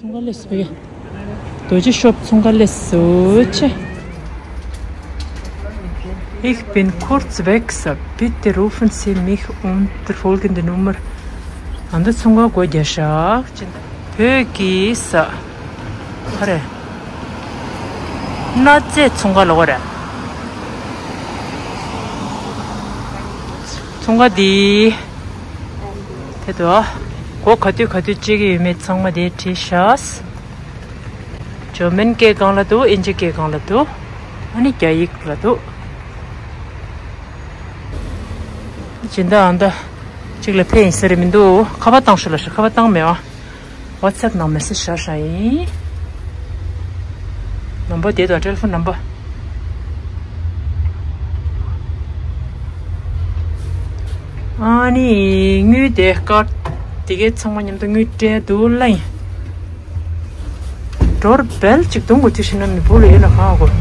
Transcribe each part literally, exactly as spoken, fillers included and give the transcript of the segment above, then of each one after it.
ཚོང་ཁང་སླེབས་སོང་། རྡོ་རྗེ་ཤོབ་ཚོང་ཁང་སླེབས་སོང་ཆེ། Ich bin kurz weg, bitte rufen Sie mich unter folgende Nummer. ཨ་ད་ཚོང་ཁང་སྒོ་རྒྱག་ཤག་ཅེ། བོད་ཀྱི་ས། ཧ་རེ། གནའ་རྫས་ཚོང་ཁང་ལ་བ་རེད། ཚོང་ཁང་འདི། དེ་དུ། སྒོ་ག་དུས་ག་དུས་ཕྱེ་གི་ཡོད་མེད་ཚང་མ་དེ་བྲིས་ཤག་ཇར་མན་སྐད་སྒང་ལ་འདུག་ཨིན་ཇི་སྐད་སྒང་ལ་འདུག་ཨ་ནི་རྒྱ་ཡིག་ལ་འདུག་སྦྱིན་བདག་ཨ་ད་གཅིག་ལ་ཕེབས་ཡིན་ས་རེད་མི་འདུག་ཁ་པར་བཏང་ཤོག་ལབ་ཤག་ཁ་པར་བཏང་མེད་པ། WhatsApp་ནང་མེ་སེ་ཇི་བཞག་བཞག་ཡིན། ནམ་བར་དེ་དང་ཊེ་ལི་ཕོན་ནམ་བར། ཨ་ནི་དངུལ་དེ་ཀར་དེ་གའི་ཚང་མ་མཉམ་དུ་དངུལ་སྤྲད་འདུག་ལ་ཡིན། ཌོར་བེལ་ཅིག་བརྡུང་དགོས་དུས་ཤི་ན་མི་བུ་ལ་ཡོད་ན་གང་དགོས།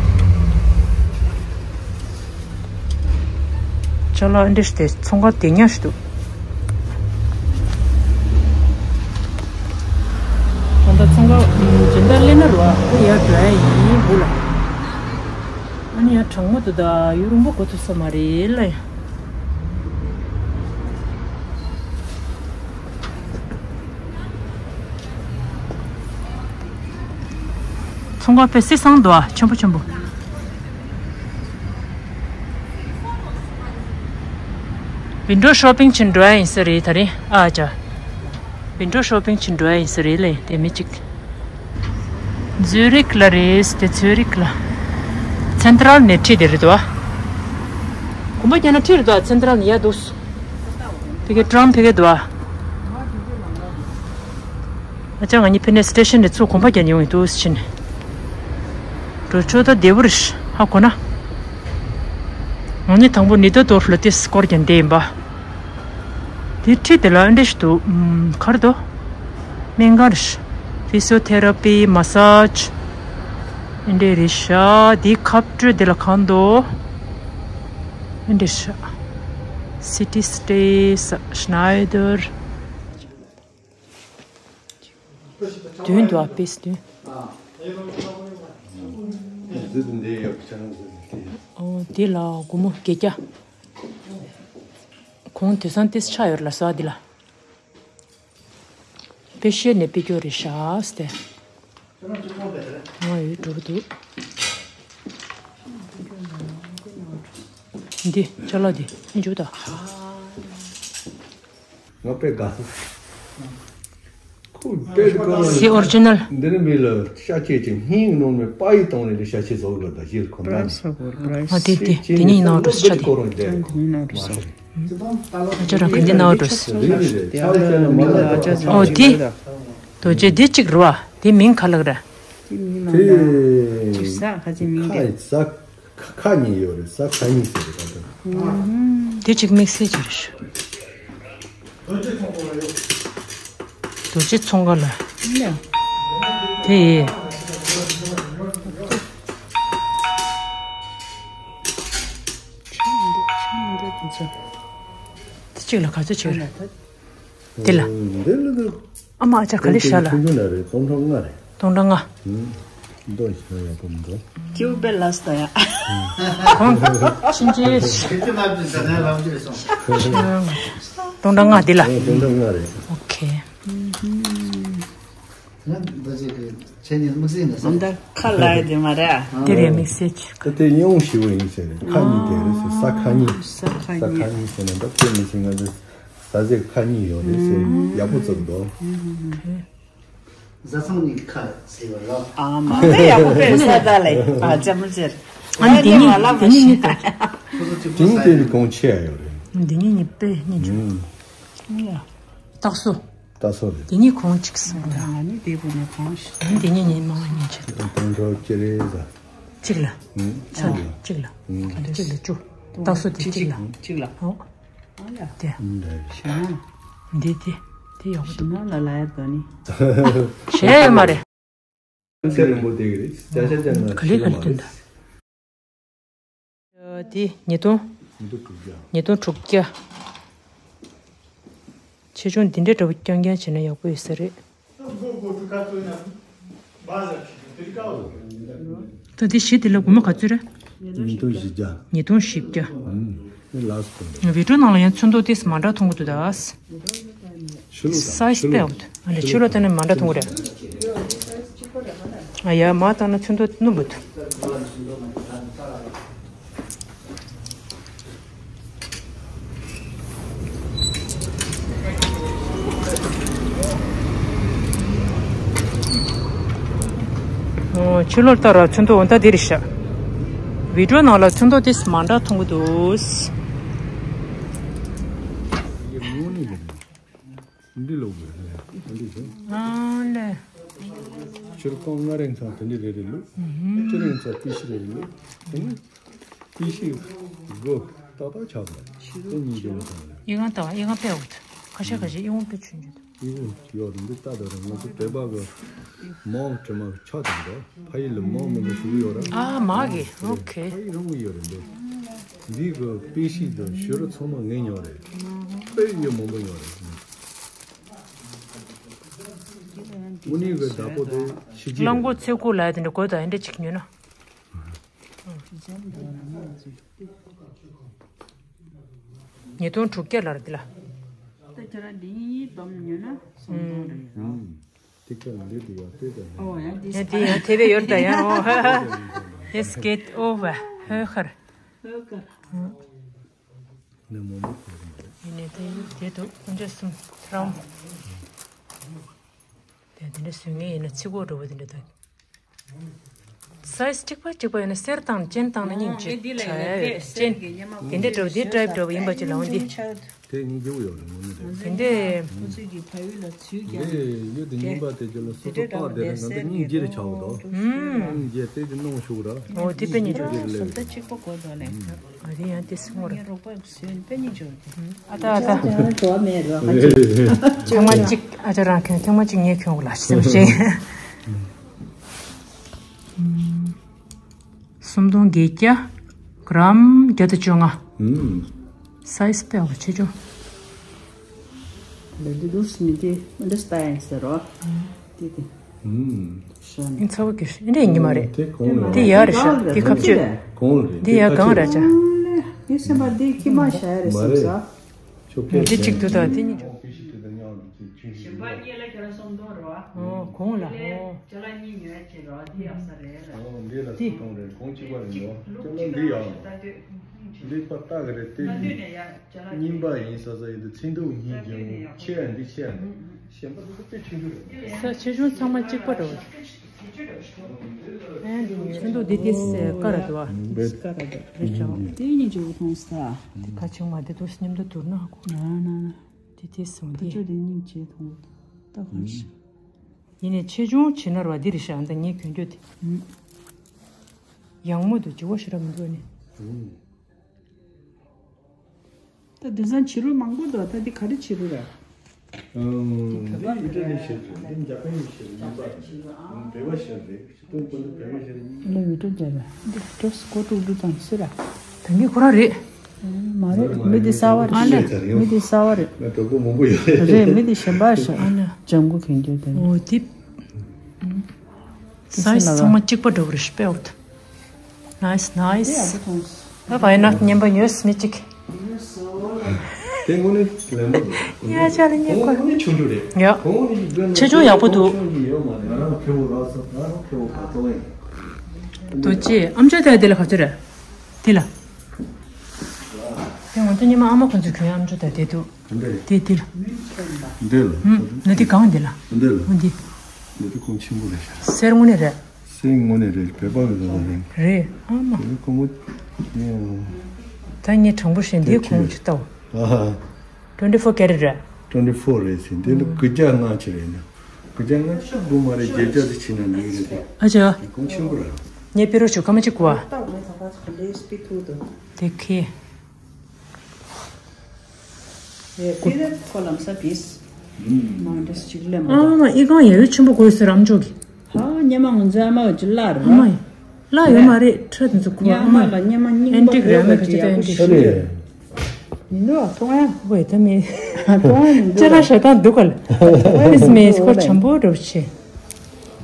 ཅ་ལག་འདྲེ་ཞིག་དེ་ཚོང་ཁང་དེ་ཉག་ཞིག་འདུག་ད་ལྟ་ཚོང་ཁང་སྦྱིན་བདག་སླེབས་ན་རོ་ཨ་ཁོ་ཡར་འགྲོ་ཡ་ཡིན་བུ་ལ། ཨ་ནི་ཡར་གྲང་མོ་འདུག་ད་ཡུན་རིང་པོ་འགོར་ཐུབ་ས་མ་རེད་ལ་ཡ། ཚོང་ཁང་དཔེ་བསིལ་སང་འདུག་ཨ། ཆེན་པོ་ཆེན་པོ། ཝིན་ཌོ་ཤོ་པིང་བྱེད་འགྲོ་ཡ་ཡིན་ས་རེད་ད་རེད་ཨ་ཅག་ཝིན་ཌོ་ཤོ་པིང་བྱེད་འགྲོ་ཡ་ཡིན་ས་རེད་ལེ་དེ་མི་གཅིག་ཛུ་རིག་ལ་རེད་དེ་ཛུ་རིག་ལ། ཚན་ཏྲལ་ནས་ཁྲིད་དེ་རེད་འདུག་ཨ། གོམ་པ་རྒྱག་ན་ཁྲིད་རེད་འདུག་ཨ། ཚན་ཏྲལ་ནས་ཡར་འདུག་ཕ་གི་ཊམ་ཕ་གི་འདུག་ཨ། ཨ་ཅག་ང་གཉིས་ཕེབས་ནས་སི་ཊེ་ཤན་ནས་ཚུར་གོམ་པ་རྒྱག་ནས་ཡོང་ཡིན་འདུག་ཕྱིན། འགྲོ་ཆོག་ད་བདེ་པོ་རེད་ཧ་གོ་ན། ང་གཉིས་དང་པོ་ནི་ཏོ་ཏོར་ལ་ཏིས་སྐོར་རྒྱག་འདེད་ཡིན་པ། དེ་ཁྲིད་དེ་ལ་ཨེ་འདྲ་ཞིག་འདུག་ཨམ་ག་རེ་འདུག་སྨན་ཁང་རེད། ཕི་སི་ཡོ་ཐེ་ར་པི་མ་སཱཇ། ཨེ་འདྲ་རེད་ཤག་དེ་ཁབ་སྤྲོད་དེ་ལ་གང་འདུག་ཨེ་འདྲ་ཤག་སི་ཊི་སི་ཀེན་ཤ་ནའི་ཌར། བདུན་འདུག་ཨ་པིས་བདུན། ཨོ་དེ་ལ་སྒོར་མོ་བརྒྱད་བརྒྱ། གོང་དེང་སང་ཏིས་ཆག་ཡོད་ལ་ས་འདི་ལ། པེ་ཤེ་ནས་པེ་ཀྱོ་རེ་ཤག་སྟེ། ང་ཡོད་འགྲོ་གི་འདུག་འདི་ཅ་ལག་འདི་འཇུ་ད། ང་དཔེ་དགའ་སོང་། ཁོ་དཔེ་དགའ་སོང་། སི་ཨོ་རི་ཇི་ནལ། འདི་ནི་མི་ལ་ཤ་ཆེ་ཅིང་སྙིང་ནོར་མེད་པ་ཡི་སྟེང་ནས་ཤ་ཆེ་བཟོ་དགོས་ད་ཞིག་ཁོ་ན་ནི། ཨ་དེ་དེ་དེ་གཉིས་ནང་འགྲོ་ཤ་དེ། ཁོ་རང་དེ་དེ་གཉིས་ནང་འགྲོ་སོང་། ཨ་ཅག་རང་གི་འདི་ནང་འགྲོ་སོང་། ཨོ་དེ། རྡོ་རྗེ་འདི་གཅིག་རེད་བ། དེ་མིང་ག་ལབ་རེད། དེ་མིང་མ་འདྲ། ཅིག་ས་ཁ་ཅིག་མིང་དེ། ཁ་ས་ཁ་གཉིས་ཡོད་རེད་ས་ཁ་གཉིས་ཟེར་རེད་ད། དེ་གཅིག་དམིགས་བསལ་ཅིག་རེད་ཤག་རྡོ་རྗེ་ཚོང་ཁང་ལ། ཡ། དེ་ཡིན། དེ་གཅིག་ལ་ག་ཚོད་བྱེད་རེད། དེ་ལ། འདི་ལ་འདི། ཨ་མ་ཨ་ཅག་ག་ལེ་ཤ་ལ། ཆུང་ཆུང་ལ་རེད་སྟོང་ཕྲག་ལྔ་རེད། སྟོང་ཕྲག་ལྔ། ཧུམ། འདོན་ཞིག་ཡག་པོ་མི་འདུག་ཀྱུ་པེ་ལ་སྟ་ཡ། ཁོང་ཕྱིན་ཆད། ཁྱེད་ཚོ་ལབ་ཀྱི་ཟ་ནས་ལབ་ཀྱི་རེད་སོང་། སྟོང་ཕྲག་ལྔ་འདི་ལ། ཨོ་སྟོང་ཕྲག་ལྔ་རེད། ཨོ་ཁེ། ང་འདི་ཅིག་གི་ཆེ་ཉིད་དམིགས་བསལ་ནས་སོང་། ད་ཁ་ལ་ཡ་དེ་མ་རེད་ཨ། དེ་རེད་དམིགས་བསལ་གྱི། ད་དེ་ཉུང་ཞེ་པོ་ཡིན་ཟེར་རེད་ཁ་གཉིས་དེ་རེད་ཟེར་ས་ཁ་གཉིས། ས་ཁ་གཉིས། ས་ཁ་གཉིས་ཟེར་ན་ད་དེ་མི་ཤེས་ང་ཚོ། ཟ་ཟིག་ཁ་གཉིས་ཡོད་རེད་ཟེར་ཡག་པོ་བརྩམས་འདུག་བཟའ་ཚང་གཉིས་ཁ་ཟེར་བ་རོ། ཨ་མ་དཔེ་ཡག་པོ་དཔེ་ས་ད་ལེ་ཨ་ཅམ་ཅེར། ཨ་ནི་དེ་གཉིས་དེ་གཉིས་གཉིས་ད། དེ་གཉིས་དེ་གོང་ཆེ་ཡ་ཡོད་རེད། དེ་གཉིས་གཉིས་དཔེ་གཉིས་བྱུང་། ཡ། སྟག་སོ། སྟག་སོ་རེད། དེ་གཉིས་གོང་གཅིག་སོང་ད། ཨ་ནི་དེ་གོང་ནས་གོང་ཞིག་ཨ་ནི་དེ་གཉིས་གཉིས་མང་བ་གཉིས་བྱེད་དོ། དེ་འགྲོ་ཅི་རེད་ཟ། གཅིག་ལ། ཨུམ། ཆ་གཅིག་ལ། གཅིག་ལ། ཨུམ། གཅིག་ལ་བཅུ། སྟག་སོ་དེ་གཅིག་ལ། གཅིག་ལ། ཨོ། ཨ་ཡ། དེ། ཨུམ་ད་ཡ། ཞེ་ན། འདི་དེ། དེ་ཡག་པོ་འདུག་ཞེ་ན་ལ་ལ་ཡ་དོ་ནི། ཞེ་ཡོད་མ་རེད། ཚེ་རིང་པོ་དེ་གི་རེད། བརྒྱ་ཆ་བརྒྱ་ན་ག་ལེ་ག་ལེ་སྟོན་ད། དེ་ཉིས་སྟོང་། ཉིས་སྟོང་དྲུག་བརྒྱ། ཉིས་སྟོང་དྲུག་བརྒྱ། ཆེ་ཆུང་འདི་འདྲའི་འདྲ་པོ་རྐྱང་རྐྱང་བྱས་ན་ཡག་པོ་ཡོད་ས་རེད། ད་དེ་གཞི་དེ་ལ་སྒོར་མོ་ག་ཚོད་རེད། ཉིས་སྟོང་བཞི་བརྒྱ། ཉིས་སྟོང་བཞི་བརྒྱ། ཨུམ། ཨེ་ལགས་སོ། བི་ཌིའོ་ནང་ལ་ཡང་ཚོན་མདོག་ཏོག་ཙམ་མ་འདྲ་མཐོང་གི་འདུག་ད། ཤུ་ལོ་སའི་ཛི་ཤུ་ལོ་སྤེལ་འདུག་ཨ་ནི་ཤུ་ལོ་ལྟ་ན་མ་འདྲ་མཐོང་གི་རེད། ཨ་ཡ་མ་བཏང་ན་ཚོན་མདོག་སྣུམ་པོ་འདུག་ཨོ། ཕྱི་ལོགས་ལྟར་ཚོན་མདོག་འོ་ད་འདི་རེད་ཤག་བི་ཌིའོ་ནང་ལ་ཚོན་མདོག་དེ་མ་འདྲ་མཐོང་གི་འདུག་འདི་ལོག་གི་རེད། འདི་ལོག་གི་རེད། འདི་རེད། ཨ་ལེ། ཕྱིར་རྐང་ལྔ་རིང་ཚང་དེ་འདྲ་རེ་རེ་ལུག་ཨུ་ཧུམ། སྤྱི་རིང་ཚང་པི་ཤི་རེ་རེ་ལུག་དེ་ནི། ཀི་ཤི་གོ་ཏག་ཏག་ཆགས་པ། དེ་གཉིས་ཀྱི་མ་ཚང་ལ། ཡི་གང་ལྟ་བ་ཡི་གང་དཔེ་འོག་ཏུ། ཁ་ཤ་ཁ་ཤ་ཡི་གང་དཔེ་ཆུང་ཆུང་དུ། ཡི་གང་ཡོད་རེད་འདི་ལྟ་ད་རེད། ང་ཚོ་བོད་པ་གི་མའོ་དྲི་མ་ཆགས་དང་འདྲ། ཕ་ཡི་ལ་མའོ་མང་པོ་ཞིག་ཡོད་ར། ཨ་མ་གི་ཨོ་ཁེ། ཕ་ཡི་རང་གི་ཡོད་རེད་འདི། འདི་གི་པི་ཤི་དང་ཞུ་རུ་ཚང་མ་ངས་ཉོ་རེད། དཔེ་ཡི་མང་པོ་ཉོ་རེད། དངོས་གནས་གི་བདག་པོ་དེ་ཤི་ཅི་རེད། གླང་མགོ་ཚེ་སྐོར་ལ་དེ་འདྲ་དགོས་དང་ཨེ་འདྲ་ཅིག་ཉོ་ན། ཉིས་སྟོང་དྲུག་བརྒྱ་ལ་རེད་འདི་ལ། ད་ཁྱེད་རང་འདི་གཉིས་བསྡོམས་ཉོས་ན་སུམ་སྟོང་རེད། ཨུམ། དེ་ཀ་ལ་འདི་དེ་ཡག་དེ་ཀ་ལ། ཨོ་ཡང་འདི་ཡང་དེ་ཡང་དེ་བས་ཡོད་ད་ཡང་ཨོ། ཧེ་སྐེད་ཨོ་བ་ཧོ་ཁར། ཧོ་ཁར། ནས་མོ་མོ་ཁོ་རང་རེད། ཡིན་ནའི་དེ་དེ་དུ་ཀུན་འདྲ་གསུམ་ཚར་བ། དེ་དེ་འདྲ་བཟོས་ངེས་ཡིན་ན་ཚིག་གོ་འགྲོ་བ་དེ་འདྲ་དང་། སའི་ཛི་གཅིག་པ་གཅིག་པ་ཡོད་ན་གསེར་དང་སྤྱན་བཏང་ན་སྙིང་རྗེ་དྲ་སྤྱན། དེ་འདྲ་འགྲོ་དེ་འདྲ་འགྲོ་བ་ཡིན་པ་ཅིག་ལ་འོང་དེ། དེ་སྙིང་རྗེ་བོ་ཡོད་རེད་ངོ་མ་དེ། དེ་འདྲ། ཁོ་ཚོས་ཀྱི་ཕ་ཡུལ་ལ་ཚུལ་རྒྱག་དེ་ཡོད་དེ་རྙིང་པ་དེ་ཚོ་ལ་སོ་སོ་པགས་དེ་རེད་ང་ཚོ་སྙིང་རྗེ་རེ་ཆགས་འདུག་ཨུམ། སྙིང་རྗེ་དེ་ཅི་གནོང་ཤུགས་ར། ཨོ་དེ་དཔེ་སྙིང་རྗེ་རེད། སོ་ད་གཅིག་པ་གོ་དོ་ལེ། ཨ་དེ་ཡང་དེ་སྲིང་མོ་རེད། ངའི་རོགས་པ་བཟོས་ནས་དཔེ་སྙིང་རྗེ་བོ་དེ། ཨ་ད་ཨ་ད། ཅང་ཞོ་མེད་རོགས་པ་གཅིག་ཐེངས་མ་གཅིག་ཨ་ཅག་རང་ཁྱོད་ཐེངས་མ་གཅིག་ངས་ཁྱོད་ལ་སེམས་ཤེས། སུམ་སྟོང་བརྒྱད་བརྒྱ། གྲམ་བརྒྱ་དང་བཅོ་ལྔ། ཨུམ། སའི་ཛི་དཔེ་བ་ཆེ་ཆུང་། འདི་འདུག་སེ་མི་དེ་འདི་སྟ་ཡང་ཟེར་རོ། དེ་དེ། ཨུམ། ཤ་ནི། ཚ་བ་གི་ཤ་འདྲ་ཡིན་གྱི་མ་རེད། དེ་གོང་ལ་དེ་ཡག་རེད་ཤག་དེ་ཁ་གཅོད། གོང་ལ་རེད། དེ་ཡག་གང་རེད་ཅག་ངའི་སེམས་པ་འདི་ཁྱི་མ་ཤ་རེད་བསམ་ས། ཆོ་གེ་དེ་གཅིག་ཏུ་དང་དེ་གཉིས་ཆོ། གཞན་པ་གཉིས་ལ་ཁྱེད་རང་སུམ་སྟོང་རེད་བ། ཨོ་གོང་ལ་ཨོ། ཅ་ལག་གཉིས་ཉོ་ཡ་བྱེད་རོགས་དེ་ཡག་ས་རེད་ལ། ཨོ་འདི་ལ་སུམ་སྟོང་རེད། གོང་གཅིག་པ་རེད་ནོ། ཅ་ལག་འདི་ཡག་འདི་པ་ལྟ་གི་རེད་དེ། རྙིང་པ་ཡིན་ས་ས་ཡིན་དུ་ཚིག་འདུག་སྙིང་རྗེ་མོ་ཆེ་ཡ་འདི་ཆེ་ཡ་ནི་གཞན་པ་འདི་ཚོ་དཔེ་ཆུང་ཆུང་རེད། ས་ཆེ་ཆུང་ཚང་མ་གཅིག་པ་འདྲ་བོ། ཨེ་འདི་ནི་ཚོན་མདོག་འདི་དེ་ཀ་ར་འདུག་ཨ། ཀ་ར་འདུག་རེད་ཅང་། དེ་གཉིས་ཀྱི་འུ་ཐོང་ས། དེ་ཁ་ཆུང་མ་དེ་དུས་སྙེམ་དུ་དུར་ན་ཧ་གོ། ན་ན་ན། དེ་དེ་སོང་དེ། ཁ་ཆུང་དེ་སྙིང་རྗེ་ཐོང་། ད་གང་ཤི། ཡིན་ནའི་ཆེ་ཆུང་བྱེད་ན་ར་བ་འདི་རེད་ཤག་འདི་ངས་གྱོན་རྒྱུ་དེ། ཡང་མོ་འདུག་བྱི་བ་ཤི་ར་མི་འདུག་ཨ་ནི། ད་དེང་སང་བྱི་རུ་མང་པོ་འདུག་ད་འདི་ག་རེ་བྱི་རུ་རེད། འདི་ཡུ་ཊན་ནི་བྱི་རུ་རེད། འདི་འཇར་པན་ནི་བྱི་རུ་རེད། འདི་བོད་པ་བྱི་རུ་རེད། ལ་ཡུ་ཊན་རྒྱབ་ལ་འདི་ཏོག་སི་ཀོ་ཀྲུག་ཀྲུག་ཙམ་སི་ར། ད་ངས་ཁོ་རང་རེད། མ་རེད་མི་འདི་གསར་བ་རེད། ཨ་ལེ། མི་འདི་གསར་བ་རེད། ང་གྲོགས་པོ་མང་པོ་ཡོད་རེད། རེད་མི་འདི་གཞན་པ་ཞིག་ཨ་ལེ། ལྗང་གུ་གྱོན་རྒྱུ་དེ། ཨོ་དེ། སའི་ཛི་ཚང་མ་གཅིག་པ་འདྲ་བོ་རེད་ཤི་པའོ། ནའིས་ནའིས། ད་བའི་ནག་ཉན་པ་ཉོས་མི་གཅིག་དེ་དངོས་གནས་ལན་པ་འདུག་ཡ་ཆ་ལ་ཉན་པ། དངོས་གནས་ཆུང་ཆུང་རེད། ཡ། ཆེ་ཆུང་ཡག་པོ་འདུག་ཆུང་ཆུང་ཡོད་མ་རེད། ང་རང་ཕེ་བོ་རག་སོང་། ང་རང་ཕེ་བོ་ག་ཏོ་ཡིན། དོ་ཅི་ཨམ་ཅོག་དེ་དེ་ལ་ག་ཚོད་རེད། དེ་ལ། དེ་ང་ཚོ་ཉི་མ་ཨ་མ་ཁོང་ཚོས་གྱོན་ཨམ་ཅོག་དེ་དེ་འདུག་འདི་རེད། དེ་དེ་ལ། འདི་ལ། ཧུམ། ནི་དེ་གང་འདི་ལ། འདི་ལ། འོ་འདི། འདི་དེ་ཁོང་ཆེན་པོ་རེད་ཤག་གསེར་དངོས་གནས་རེད། གསེར་དངོས་གནས་རེད། བོད་པ་གི་བཟོ་བ་རེད། རེད་ཨ་མ། དེ་ཁོང་མོ། ད་ངས་དྲང་པོ་བཤད་འདི་ཁོང་ཆུ་ལྟ་བ། ཨ་ཧ། twenty four carat རེད། twenty four རེད་ཟེར། འདི་ལ་དགུ་བརྒྱ་ལྔ་ཅིག་རེད་ན། དགུ་བརྒྱ་ལྔ་ཅིག་དགུ་མ་རེད། བརྒྱད་བརྒྱ་ཅིག་ཕྱིན་ན་ལེགས་རེད་དེ། ཨ་ཅག་དེ་ཁོང་ཆེན་པོ་རེད། ངས་པི་རོ་ཆུ་ཁ་མ་ཅིག་གོ་བ། དེ་ཁེ། ཨེ་ཕི་རེད་ཁོ་ལམ་ས་ཕིས། མ་འདྲ་ཅིག་ལེམ། ཨ་མ་ཨི་གང་ཡ་ཡོད་ཆེན་པོ་གོས་ཟེར་ཨམ་ཅོག་གི། ཧ་ཉེ་མ་ང་ཚོའི་ཨ་མ་ཅི་ལ་རེད། ཨ་མ་ཡི། ལ་ཡོད་མ་རེད་ཁྲ་དེ་ཚོ་གོ་ཨ་མ་ལ་ཉེ་མ་རྙིང་པ་ཨན་ཊིག་རེད། ཨ་མ་ག་ཅི་ད་ཨན་ཊིག་ཨ་རེད། མི་འདུག་མཐོང་ཡ། ཝེ་ད་མི། མཐོང་ཡ་མི་འདུག་ཅ་ལག་ཞག་དང་འདུག་ག་ལ། ཨིས་མེ་ཁོ་བྱམས་པོ་འགྲོ་བྱེད།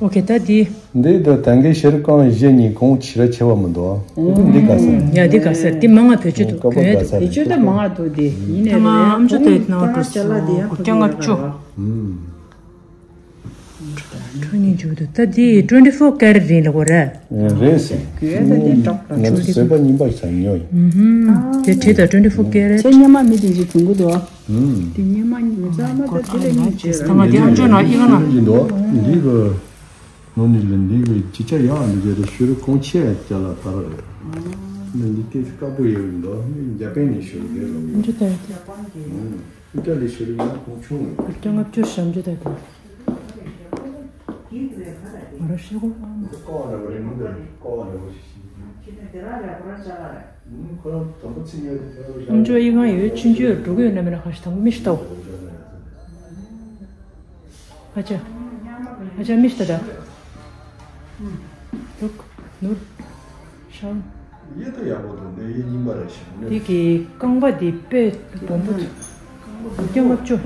ཨོ་ཁེ་ད་འདི། འདི་ད་ད་གིན་ཤེར་ཀང་བཞི་གཉིས་གོང་ཆེ་ར་ཆེ་བ་མི་འདུག་འདི་དགའ་ས། ཡ་འདི་དགའ་ས་འདི་མང་ང་བེད་སྤྱོད་འདུག་གོན་ཡ་འདུག་དེ་ཆོས་ད་མང་ང་འདུག་དེ་ཡིན་ནའི་ད་ང་ཨམ་ཅོག་དེ་ནང་འགྲོ་སོང་དགུ་བརྒྱ་ལྔ་བཅུ། ཁྲོ་གཉིས་འཇུག་འདུག་ད་འདི་twenty four carat རིང་ལ་གོ་ར། རེད་ཟེར། གོན་ཡ་ད་དེ་ཏོག་ཏོག་ང་ཚོ་བཟོས་པ་རྙིང་པ་ཞིག་ཉོ་ཡིན། དེ་བྲིས་ད་twenty four carat ཚེ་སྔོན་མ་མི་དེ་ཅིག་གྱོན་གི་འདུག་དེ་སྔོན་མ་མི་ཚང་མ་ད་དེ་ལས་ཉིན་བྱས་ར། ད་ང་དེ་ཨམ་ཅོག་ནང་ཨི་ཁ་ན། འདི་གི་ནོ་ནི་ལ་འདི་གི་ཅི་ཆ་ཡག་འདི་གི་རེ་ཤུ་རུ་གོང་ཆེ་ཅ་ལག་དར་རེད། ནི་འདི་ཏིས་དཀར་པོ་ཡོད་འདུག་ནི་འཇར་པན་ནས་ཤུ་རུ་རེད་རུང་ཡོད། ཨམ་ཅོག་ད་ཡོད་དེ། ཨམ་ཅོག་ལས་ཤུ་རུ་ཡང་གོང་ཆུང་ཡོད། ཨམ་ཅོག་ལྔ་བཅུ་ཞེ་ཨམ་ཅོག་ད་ཡོད་དེ། ང་རང་ཤེས་གོ་ཨ་མ། ཀོ་ལ་བ་རེ་མི་འདུག་ཀོ་ལ་བ་ཞིག་ཤེས། ཨམ་ཅོག་ཡི་གང་ཡོད་ཆུང་ཆུང་འགྲོ་གི་ཡོད་ན་མེད་ན་ཁ་ཤས་དང་པོ་མི་ཤི་ཏོ། ཨ་ཅག་ཨ་ཅག་མི་ཤི་ཏ་ད། ལུག་ནུར། ཤང་། གཡས་དེ་ཡག་པོ་འདུག་འདི་གཡས་རྙིང་པ་རེད་ཤག་འདི་གི་རྐང་པ་འདི་དཔེ་སྦོམ་པོ་འདུག་དགུ་བརྒྱ་ལྔ་བཅུ།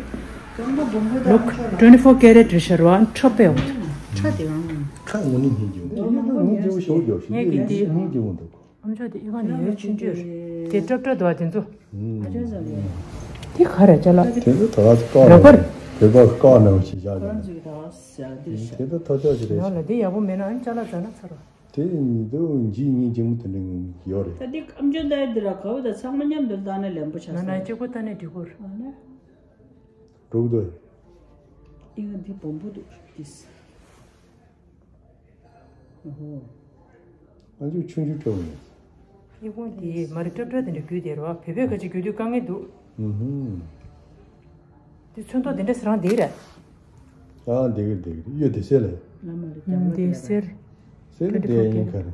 རྐང་པ་སྦོམ་པོ་དང་ལུག་twenty four carat རེད་ཤག་ར་བ་ཁྲ་དཔེ་འོང་། ཁྲ་དེ་ཡང་། ཁྲ་དངོས་གནས་སྙིང་རྗེ་པོ་འདུག་སྙིང་རྗེ་པོ་ཞེ་པོ་ཅིག་ཡོད་ཤག་ངས་གི་འདི་སྙིང་རྗེ་པོ་འདུག་ཨམ་ཅོག་དེ་ཨི་ཁ་ནས་ཡོད་ཆུང་ཆུང་རེད་དེ་སྲབ་སྲབ་འདུག་བ་དེ་ཚོ། ཨ་ཅག་ཟ་ལེ། དེ་ག་རེད་ཅ་ལག་དེ་ཚོ་ད་ག་ཚོད་བཀག་རོ་པར། ནས་བོད་པ་བཀག་ནས་ཞིག་བཞག་ཁོ་རང་ཡོད་ཚོ་གི་ད་ག་ཟ་དེ་རེད་ཤག་དེ་ཚོ་ཐོ་ཅོག་ཞིག་རེད་ཡང་ལ་ཤག་དེ་ཡག་པོ་མེད་ན་ཨ་ནི་ཅ་ལག་ཟ་ན་ཚར་རོ། དེ་ཉིན་དུ་ཇི་སྙིང་རྗེ་མོ་དེ་འདྲ་ཡོད་རེད། ད་འདི་ཨམ་ཅོག་ད་འདི་ར་ག་བ་ད་ཚང་མ་མཉམ་དུ་བཏང་ན་ལེན་པོ་ཆགས་ན་ན་སོང་། གཅིག་པོ་ད་ནས་འགྲིག་གོ་རེད། ཨ་ན། འགྲོ་གི་འདུག་ཨི་ང་འདི་སྦོམ་པོ་འདུག་འདི། ཨོ་ཧོ། ང་ཚོས་ཆུང་ཆུང་སྤྲོ་བོ་ཡིན། ཨི་ཁུང་དེ་མ་རི་སྤྲོ་སྤྲོ་དེ་འདྲ་རྒྱུ་དེ་རེད་བ། བོད་པས་ཁ་ཅིག་རྒྱུ་དུས་དཀའ་ངལ་འདུག་ཨུ་ཧུ། དེ་ཚོན་མདོག་དེ་འདྲ་སེ་རང་དེ་རེད། ཨ་དེ་གི་དེ་གི་གཡོ་དེ་སེ་ལེ། ཨུ་དེ་སེར། སེ་གི་དེ་ཡིན་ག་རེ་ག་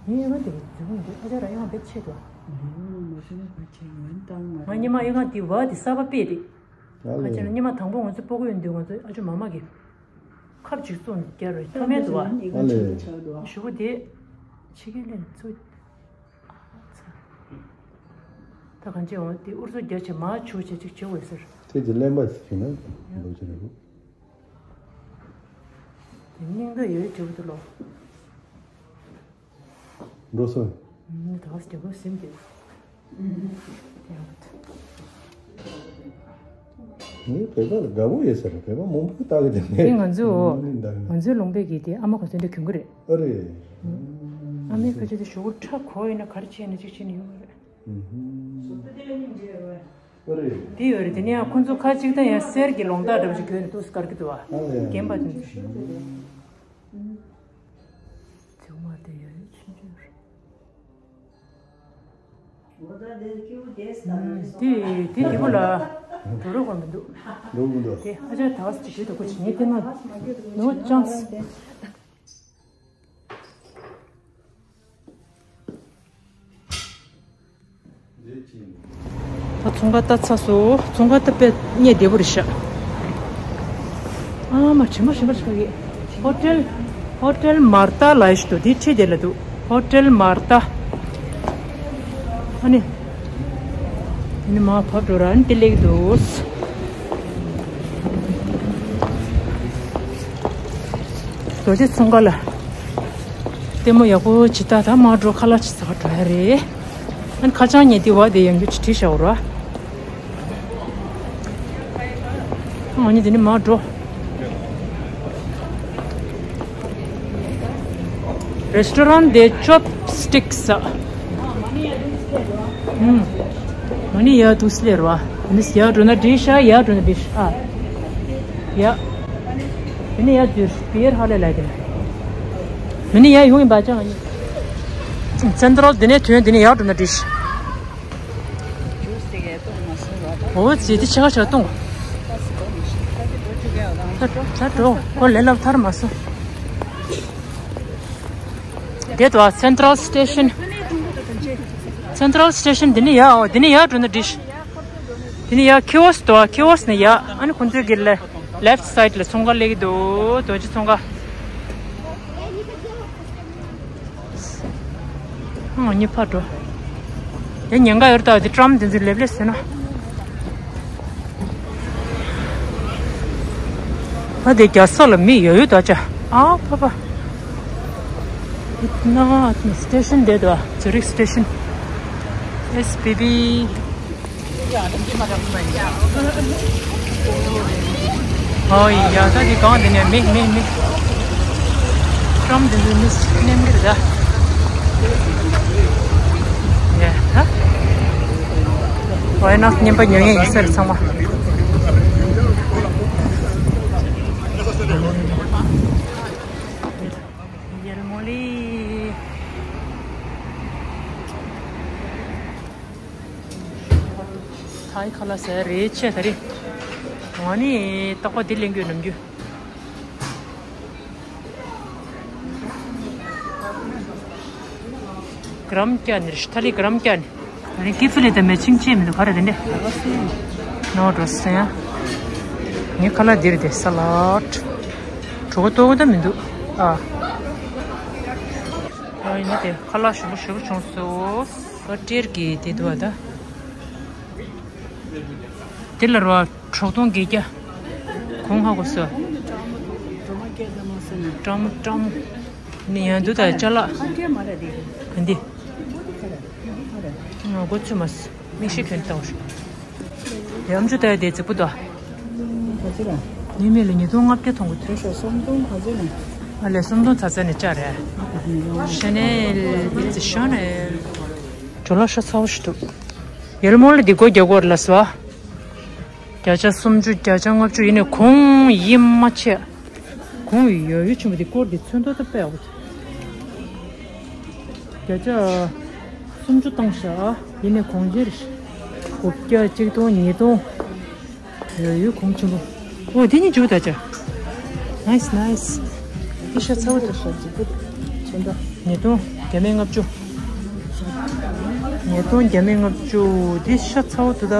ངའི་ཨ་མ་དེ་གི་རྫུན་འདུག་ཨ་ཅག་ར་ཨ་མ་བེད་ཆེ་དོ། ང་ཉི་མ་ཨ་མ་དེ་བ་དེ་གསར་པ་དཔེ་དེ། ཁ་ཅིག་ན་ཉི་མ་དང་པོ་ང་ཚོ་སྤོ་གི་ཡོད་འདུག་ང་ཚོ་ཨ་ཅོ་མ་མ་གི་ཁབ་ཅིག་བཙོང་རྒྱ་རོ་ཐོ་མེད་དུ་བ། ཨ་ལེ། ཞུ་བོ་དེ། ཕྱི་གི་ལན་ཚོ། ད་གང་ཅི་འོང་དེ་ཨུར་ཚོ་རྒྱ་ཆེ་མ་ཆུ་ཆེ་ཅིག་ཆེ་བས་ཟེར། དེ་དེ་གླེན་པ་ཞིག་ན་ལོ་ཅི་རེད། དེ་སྙིང་དུ་ཡོད་ཅིག་དུ་ལོ། འགྲོ་སོང་། ད་ག་སྐྱོ་པོ་སེམས་དེ། ངས་བོད་པ་ལ་དགའ་པོ་ཡོད་ཟེར་བོད་པ་མང་པོ་ལྟ་གི་འདུག་དེ་ང་ཚོའོ། ང་ཚོའི་ལུང་པའི་གི་དེ་ཨ་མ་ག་ཚོད་འདྲ་གྱོན་གི་རེད། ཨ་རེད། ཨ་མའི་ཁ་ཆེ་དེ་ཞོགས་པ་ཁྲ་གོ་ཡིན་ན་ག་རེ་བྱས་ན་ཅིག་བྱས་ན་ཡོང་གི་རེད། ཨ་རེད། དེ་ཡོད་རེད། དེ་ནས་ཡང་ཁོ་ཚོ་ཁ་ཅིག་དང་ཡང་གསེར་གྱི་ལོང་རྟགས་འདྲ་པོ་ཅིག་གྱོན་ནས་འདུག་སེ་དཀར་གི་འདུག་བ། ཨ་ལེ། རྒན་པ་དེ་ཚོ། ཚེ་དམར་དེ་ཡོད་ཆུང་ཆུང་རེད། དེ་དེ་དེ་བུ་ལ་འགྲོ་རོགས་གོ་མི་འདུག་འགྲོ་གི་འདུག་དེ་ཨ་ཅག་ད་བ་སི་ཅི་ཞུ་དུ་གོ་ཆི་ངས་དེ་ན་ནོ་ཅང་སི། ད་ཚོང་ཁང་ལྟ་ཚར་སོང་། ཚོང་ཁང་ལྟ་དཔེ་གནས་བདེ་པོ་རེད་ཤག་ཨ་མ་དྲི་མ་ཞིམ་པ་ཞིག་གི་ཧོ་ཊེལ། ཧོ་ཊེལ་མར་ཏཱ་ལ་ཡི་ཞིག་འདུག་འདི་ཁྲིད་དེ་ལ་འདུག་ཧོ་ཊེལ་མར་ཏཱ། ཨ་ནི། ཨ་ནི་མ་བབས་འགྲོ་ར་ཨ་ནི་དེ་ལེགས་འདུག་རྡོ་རྗེ་ཚོང་ཁང་ལ་ལྟད་མོ་ཡག་པོ་ཇི་ལྟ་ད་མ་འགྲོ་ཁ་ལག་ཅིག་ཟ་བར་འགྲོ་ཡ་རེད། ཨ་ནི་ཁ་བྱང་ཉེ་དེ་བ་དེ་ཡང་རྒྱུ་ཅིག་བྲིས་བཞག་འོ་ར། ཨ་ནི་དེ་ནི་མ་འགྲོ། རེ་སི་ཊོ་རན་དེ་ཅོབ་སི་ཊིག་ས། ཨུམ། མ་ནི་ཡར་འདུག་སེ་ལེར་བ། མ་ནི་ཡར་འགྲོ་ན་འགྲིག་ཤག་ཡར་འགྲོ་ན་འགྲིག་ཤག་ཨ། ཡ། མ་ནི་ཡར་འདུག་པིར་ཧ་ལས་ལ་དེ། མ་ནི་ཡར་ཡོང་ཡིན་པ་ཅང་ཨ་ནི། སེན་ཊ་རལ་འདི་ནས་ཐོན་འདི་ནས་ཡར་འགྲོ་ན་འགྲིག་ཤག་འོ་ཙི་དེ་ཆེ་ཁ་ཆེ་གཏོང་། ད་འགྲོ་ད་འགྲོ་ཁོ་ལས་སླ་པོ་ཐར་མ་སོང་། དེ་དུ་ཨ་སེན་ཊ་རལ་སི་ཊེ་ཤན། སེན་ཊ་རལ་སི་ཊེ་ཤན་འདི་ནས་ཡར་འོ་འདི་ནས་ཡར་འགྲོ་ན་འགྲིག་ཤག་འདི་ནས་ཡར་ཁི་ཨོ་སི་དུ་ཨ་ཁི་ཨོ་སི་ནས་ཡར་ཨ་ནི་ཁོང་ཚོའི་གི་ལེ་ལེཕ་ཊི་སའིཌ་ལ་ཚོང་ཁང་སླེབས་ཀྱི་འདུག་རྡོ་རྗེ་ཚོང་ཁང་། ཨང་གཉིས་ཕར་འགྲོ། དེ་ཉེན་ཁ་ཡོད་ད། དེ་ཊམ་དེ་ཚོ་ལེབ་ལེབ་ཟེར་ན། ཕ་དེ་རྒྱ་ས་ལ་མི་ཡོད་ཡོད་ད་ཅ། ཨ་ཕ་ཕ། ཨིད་ན་སི་ཊེ་ཤན་དེ་དོ། ཛུ་རིག་སི་ཊེ་ཤན། ཨེས་བི་བི། ཨོ་ཡ། ད་དེ་གང་དེ་ནས་མི་མི་མི། ཊམ་དེ་ཚོ་མི་མནན་གི་རེད་ད། ཡ་ད། ཝའི་ནོཊ་མཉམ་པ་ཉོ་མཁན་ཡིན་ས་རེད་ཚང་མ། ཡར་མོ་ལི། ཐའི་ཁ་ལག་ཟ་ཡ་རེད་ཆེ་ད་རེད། ང་ནི་རྟག་པར་འདི་ལེན་གྱི་ཡོད་ནམ་རྒྱུན། གྲམ་བརྒྱབ་ནས་རེད། ཐ་ལི་གྲམ་བརྒྱབ་ནས། ཨ་ནི་ཀི་ཙི་ལི་དང་མེ་ཆིང་ཅི་མི་འདུག་ག་རེ་དེ་འདྲས། ནོ་འགྲོ་སོང་ཡ། ངའི་ཁ་ལག་འདི་རེད་དེ། ས་ལད། གྲོད་ཁོག་ལྟོགས་ཀྱི་ད་མི་འདུག་ཨ། ཨ་ཡིན་ན་དེ་ཁ་ལག་ཞིམ་པོ་ཞེ་པོ་བྱུང་སོང་། ཀ་ཊེར་གྱི་དེ་འདུག་ཨ་ད། དེ་ལ་རོ། གྲོག་སྟོང་བརྒྱད་བརྒྱ། གོང་ཧ་གོ་སོ། ཀྲམ་ཀྲམ། ནི་ཡང་འདུག་ད་ཅ་ལག་ཨ་འདི། ང་གོ་ཚུལ་མ་སོ། མིག་ཤེལ་གྱོན་ཏོ། ཡམ་ཆུ་ད་ཡ་དེ་རྫིག་པོ་དོ། ནི་མི་ལ་ཉིས་སྟོང་ལྔ་བརྒྱ་ཐོང་གི་ཐུ། ཨ་ལས་སུམ་སྟོང་ཚ་ཚ་ནས་ཅ་རེད། ཤ་ནེལ་ཨིཊ་ཤ་ནེལ། ཇོ་ལ་ཤ་ཚ་བོ་ཞིག་འདུག་ཡེལ་མོ་ལ་འདི་སྒོ་རྒྱག་གོ་ར་ལ་སོ། བརྒྱ་ཆ་སུམ་ཅུ། བརྒྱ་ཆ་ལྔ་བཅུ་ཡིན་ནས་གོང་ཡིན་མ་ཆད། གོང་ཡོད་ཡོད་ཆེན་པོ་འདི་སྐོར་འདི་ཚོན་མདོག་ད་དཔེ་ཡག་པོ། བརྒྱ་ཆ་སུམ་ཅུ་བཏང་ཤག་ཡིན་ནས་གོང་ཆེར། དགུ་བརྒྱ། ཆིག་སྟོང་། ཉིས་སྟོང་། ཡོད་ཡོད་གོང་ཆེན་པོ། ཨོ་དེ་གཉིས་འཇུ་ད་ཅ། ནའིས་ནའིས། འདི་ཤ་ཚ་བོ་འདུག་ཤ་རྫིག་པོ། ཚོན་མདོག་ཉིས་སྟོང་བརྒྱ་མེད་ལྔ་བཅུ། ཉིས་སྟོང་བརྒྱ་མེད་ལྔ་བཅུ། འདི་ཤ་ཚ་བོ་འདུག་ད།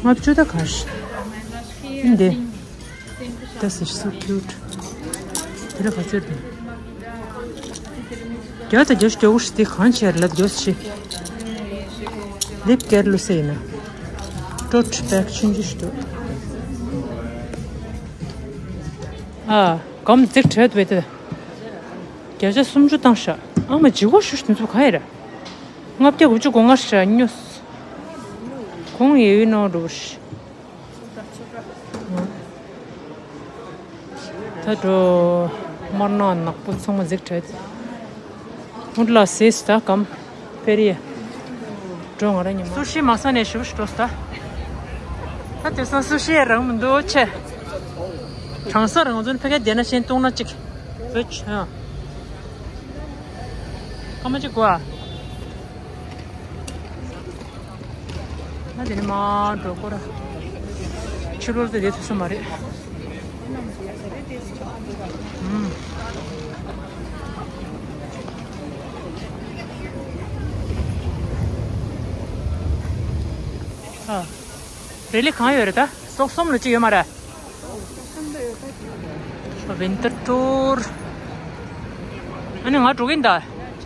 ལྔ་བཅུ་ད་ག་ཤ། འདི། This is so cute. འདི་ལ་ག་ཚོད་རེད། རྒྱ་ད་རྒྱ་ཤ་རྒྱ་བོ་ཤ་དེ་གང་ཆེ་རེད་ལ་རྒྱོ་ཤི། ལིབ་ཀེར་ལུ་སེ་ཡིན་ན། ཊོཊ་བེག་ཆུང་ཆུང་ཞིག་འདུག་ཨ། གམ་རྫིག་བྲལ་འདུག་པས་དེ། བརྒྱ་ཆ་སུམ་ཅུ་བཏང་ཤག་ཨ་མ་ལྗིད་ཁོག་ཤུགས་ཤུགས་འདུག་ག་ཡེ་ར། ལྔ་བརྒྱ་དགུ་བཅུ་གོ་ལྔ་ཤག་སྨྱོ། གོང་ཡེ་ཡོད་ནོ་འགྲོ་ཤི། ད་འགྲོ། དམར་ནག་ནག་པོ་ཚང་མ་རྫིག་བྲལ་ཏེ། ཨུ་ལ་སེས་ད་གམ་ཕེ་རི་ཡ། འགྲོ་ང་རང་ཉི་མ། སུ་ཤི་མ་ས་ནས་ཞུ་ཞུ་འགྲོ་ས། ད་དེ་སང་སུ་ཤི་ཡ་རང་མི་འདུག་ཆེ། གྲང་ས་རང་ཚོ་ཕ་གི་བསྡད་ན་ཤེས་བཏུང་ན་ཅིག་ཨོ་ཆ། ཁ་མ་ཅིག་གོ་ཨ། ང་དེ་ནས་མར་འགྲོ་དགོས་ར། ཕྱི་ལོགས་དེ་བསྡད་ཐུབ་ས་མ་རེད། ཨུམ། ཨ། རེ་ལི་གང་ཡོད་རེད་ད། སོག་གསུམ་ལ་ཅི་ཡོད་མ་རེད། ཝིན་ཊར་ཊུར། ཨ་ནི་ང་འགྲོ་གིན་ད།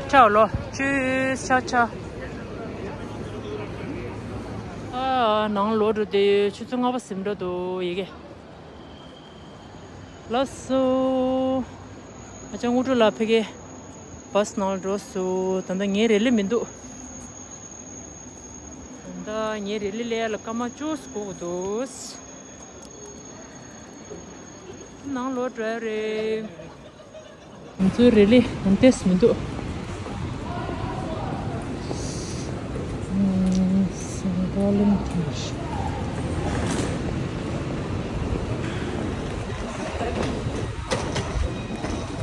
ཆའོ་ལོ། ཆུ་ཆ་ཆ། ཨ། ནང་ལོག་འགྲོ་དུས་ཆུ་ཚོད་ལྔ་པ་ཟིན་འགྲོ་འདུག་ཡི་གེ་ལགས་སོ། ཨ་ཅག་དངོས་གྲུབ་ལགས་ཕ་གི་བྷ་སི་ནང་ལ་འགྲོ་སོང་། ད་ལྟ་ངའི་རེ་ལི་མི་འདུག་ད་ལྟ་ངའི་རེ་ལི་སླེབས་ཡ་ལ་སྐར་མ་བཅུ་འགོར་གྱི་འདུག་ནང་ལོག་འགྲོ་ཡ་རེད། ང་ཚོའི་རེ་ལི་ཧན་ཏེས་མི་འདུག་ཨུམ། སེང་གོ་ལིང་ཐང་ཤི།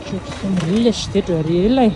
བཅུ་གསུམ་རེ་ལི་ཤི་དེ་འགྲོ་རེ་ལི།